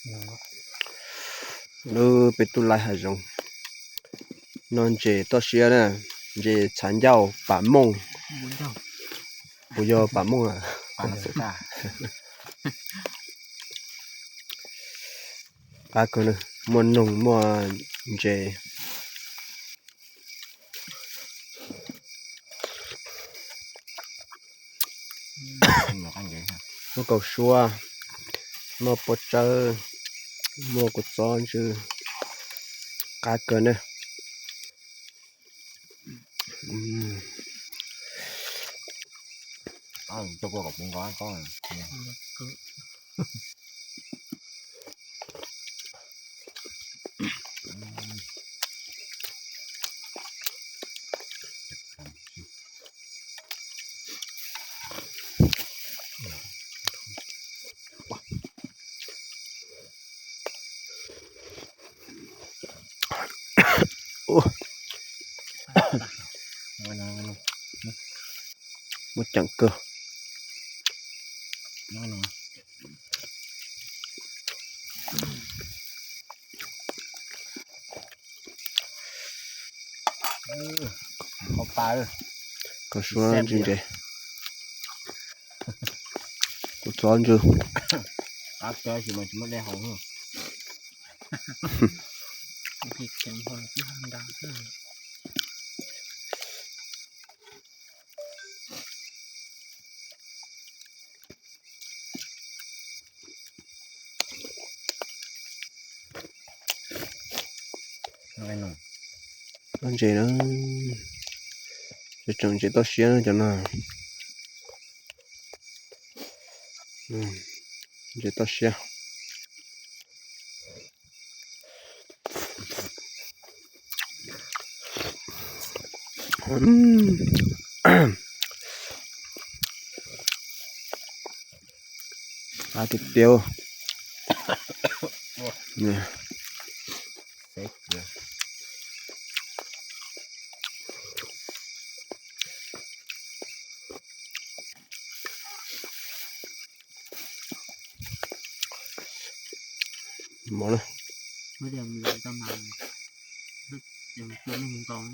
ເອີ ເປັນຕຸລາຍຫາຍົງ ນອນເຈຕໍ່ເຊຍນະ ເຈຊານເຍົາປາໂມງ ປູເຍົາປາໂມງອະ ປາເຊກາ ປາເກີນ ມົວນົງ ມົວເຈ. ໝໍ້ເກົາຊົວ ໝໍ້ປົດເຈີ ໝໍ້ກົດຊອນ ຊື່ ກາເກີນເດີ. ອືມ ເອົາ ເຈົ້າກໍກັບປຸງກ່ອນ ກໍ ໂອ້ ມາ ມາ ມາ ມາ ໝົດຈັງເກີ ມາ ມາ. ເອີ ເຂົ້າປາເດີ ເຂົ້າສວນຈິງເດ ກູສອນຢູ່ ອັກແກຊິມັນຊິໝົດແລ້ວ ເຮົາ ເຮັດແກງຫອຍທີ່ທຳດາເດີ. ນ້ອງໄອ້ໜຸ່ມ ນ້ອງເຈນະ ຈະຈົງເຈຕໍ່ເຊຍນະ ເຈົ້ານະ ອືມ ເຈຕໍ່ເຊຍ. ອືມ ປາຕິດດຽວ ນີ້ ເຊັກເລີຍ. ໝົດແລ້ວ ບໍ່ໄດ້ມີປະມານ ຍັງເກືອໜຶ່ງຕອນ.